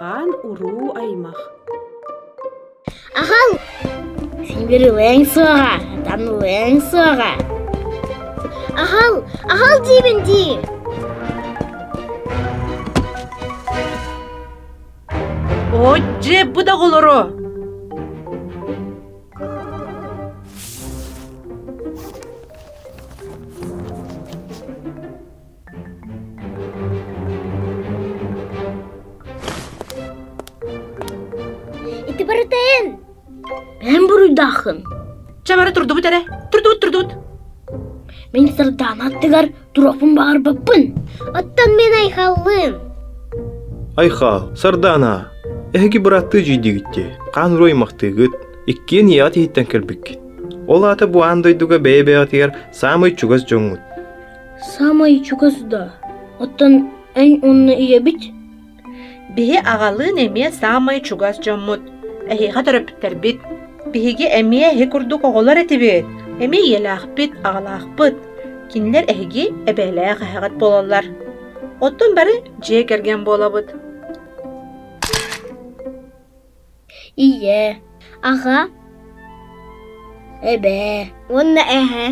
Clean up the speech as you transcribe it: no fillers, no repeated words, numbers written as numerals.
Хаан уруу аймах Аҕал! Син биир ылыаҥ суоҕа, сатаан ылыаҥ суоҕа. Аҕал! Аҕал диибин дии! Оо, дьэ, бу да оҕолору! Ити барыта эн! Эн буруйдааххын. Чэ бары турдубут эрэ, турдубут, турдубут. Мин Сардаана аттыгар туруохпун баҕарбаппын. Оттон мин Айхаллыын. Айхал, Сардаана, эһиги бырааттыы дьийдигит дии, хаан уруу аймахтыыгыт, иккиэн ийэҕит иһиттэн кэлбиккит. Ол аата бу аан дойдуга бэйэ-бэйэҕитигэр саамай чугас дьоҥҥут. Саамай чугас да, оттон эн уонна ийэбит? Биһи аҕалыын эмиэ саамай чугас дьоммут, эһиэхэ төрөппүттэрбит. Биһиги эмиэ эһи курдук оҕолор этибит, эмиэ ийэлээхпит, аҕалаахпыт. Кинилэр эһиги эбээлээх эһэҕит буолаллар. Оттон бары дьиэ кэргэн буолабыт. Ийэ, аҕа, эбээ уонна эһэ.